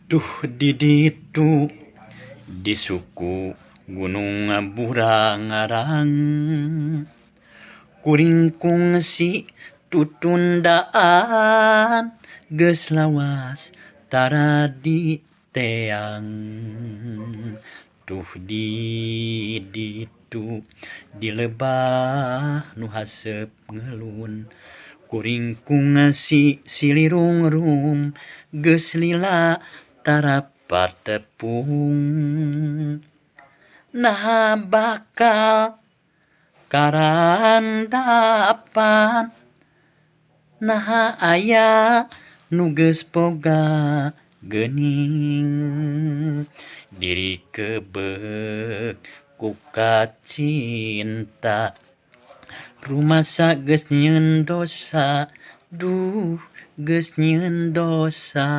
Duh di ditu di suku Gunung Burangrang kuring kungsi tutundaan geus lawas tara diteang. Duh di ditu di lebah nu haseup ngeulun kuring kungsi silirungrum geus lila tara patepung. Naha bakal karandapan naha aya nu geus boga geuning diri kebek ku kacinta rumasa geus nyieun dosa duh geus nyieun dosa.